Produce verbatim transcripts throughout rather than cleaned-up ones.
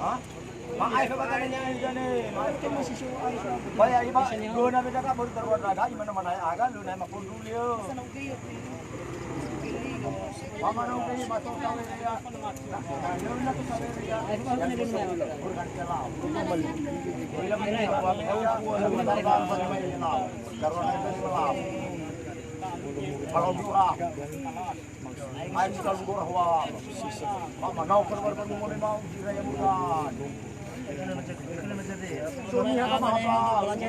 Ha? Ma'ae fa batana nyae jane. Ba ya iba, dua na beda ka baru taruan raga, imana mana aga, lu na ma konduli yo. Mama na uke ma to tawe ya. Na, na, na, na, to tawe ya. Kalau dua. Ai, kita lu gora hoa. Mama, nau keluar, keluar, mau, mau, jira ya, bukan. Suami apa, apa, lagi.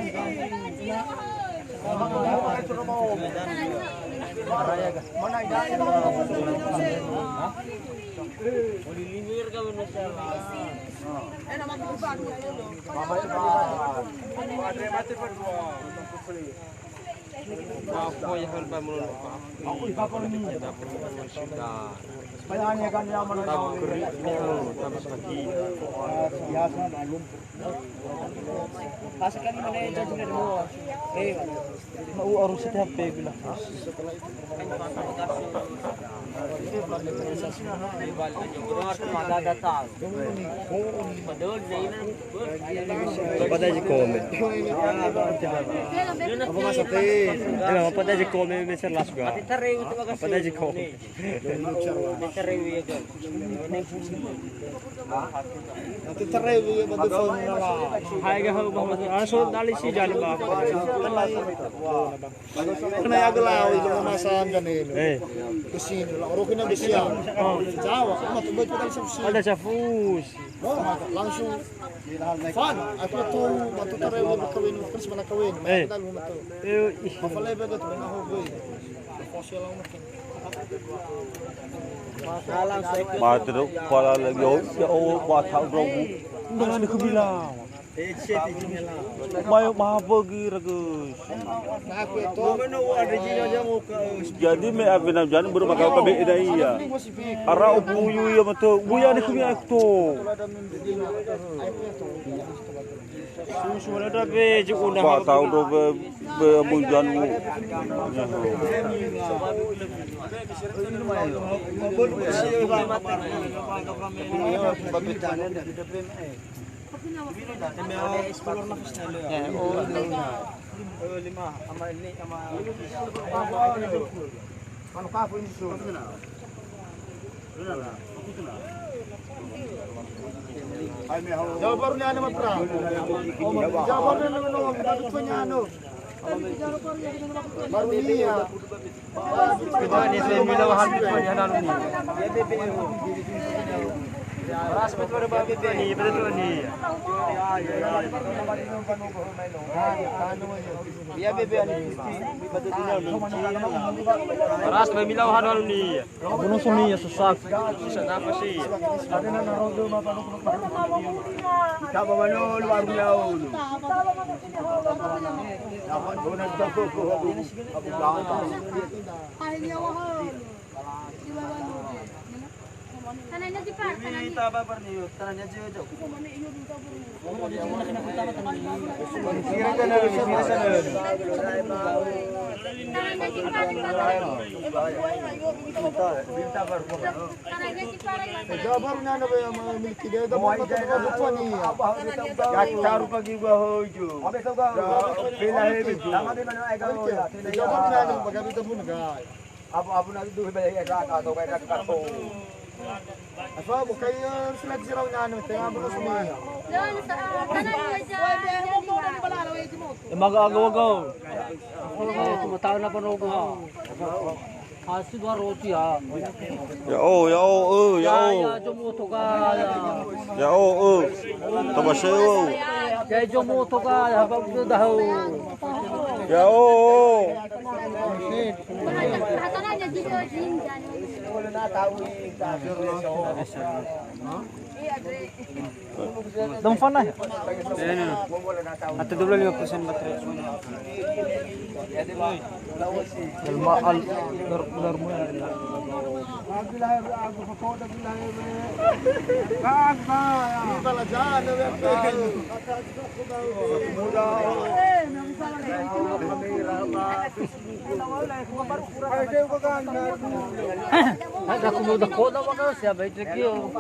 Mama, mau, mau, mau. Mana ini? Hah? Oli lingir ka, bener, salah. Mama, apa? Ada mati berdua. Biasa, maklum. Pas kali mana yang jadi semua. Eh, mau urus H P bila. Padahal dia ini Apa tadi komen? Apa masa teh? Apa tadi komen, Mister Lasga? Apa tadi komen? Nanti terewi ya, bantu phone lah. Hai, gak hau, Bang. Ah, so, dali si jalan, Bang. Kena ya gelau itu masa jane. Eh. Ke sini lah, orang kena besian. Oh. Jawa, mah tuh baik kita bisa sini. Ada safus. Oh, langsung. Fan, aku tuh, waktu tarewe berkawin, terus mana kawin. Eh. Kita lu mah tuh. Eh, ih. Apa lebe tuh, mana ho gue. Fosil lah mah. Ba te do, kuala lagi, oh, ya, oh, ba tau do. Undangan ke bilang. Mayo mabagi ragus. Jadi me avena jani baru maka ka be eda iya. Ara upuyu ya mato, buya ni kumi akto. Susu ada be ju una. Ba tau do be, be munjan mu. Jawa Baru ni ana matra. Jawa Baru ni ana matra. Jawa Baru ni ana matra. Baru ni ya. Kita ni saya mila wahan ni, ni. Ras betul ni, betul ni. Ya, bebe, ani. Ras me mila wahan ni. Abu Nusum ni ya sesak. Sesak apa sih? Kita bawa lu, lu baru lau lu. Tanahnya jipar, tanahnya. Tanahnya jipar. Tanahnya jipar. Jabar nana be, ama miliki dia, da mau kata bukan ni. Ya taruh pagi gua hojo. Bela hebat. Jabar nana, bagaimana pun, guys. Abu-abu na duhe baya ira ka to baya ka to. Asal bukai, eh, selat sirau nanu, tengah belum semua. Emaga aga waga. Cuma tahu apa nogo. Asi dua roti ya. Ya oh, ya oh, eh, ya oh. Ya jomo toga ya. Ya oh, eh. Tambah sewa. Ya jomo toga ya, apa udah tahu. Ya oh, oh. Dong fana ya? Atau dua belas lima persen baterai. Al-, al-, dar-, darmu ya. Ada aku mau dakwa, siapa itu kio?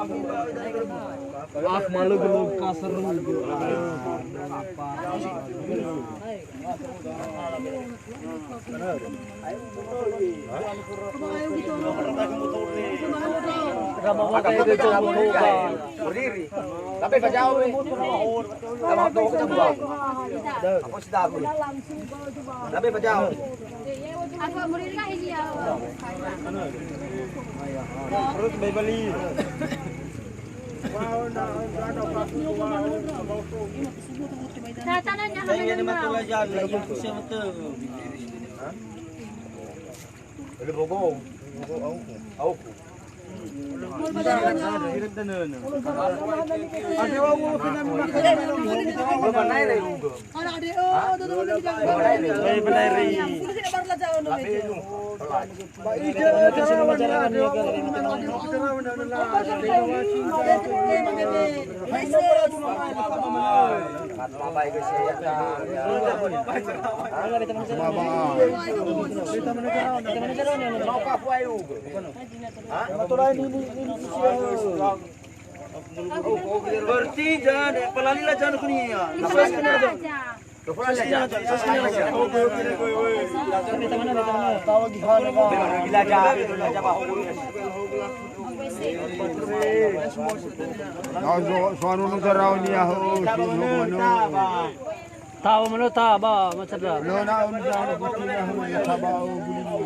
Ah, malögö-lögö kasar. Berdiri. Tapi bajau, eh. Sama tu kita buat. Aku sudah aku. Tapi bajau. Aku berdiri lah ini ya. Terus bayi beli. Saya ini mata lajar, lagi pusing betul. Ada bogo. Auku. Auku. Berarti jangan, eh, pelalila jangan kunia. Tahu mana tak, bah, macam mana? Lo na undang putih na hu ya taba o bulu.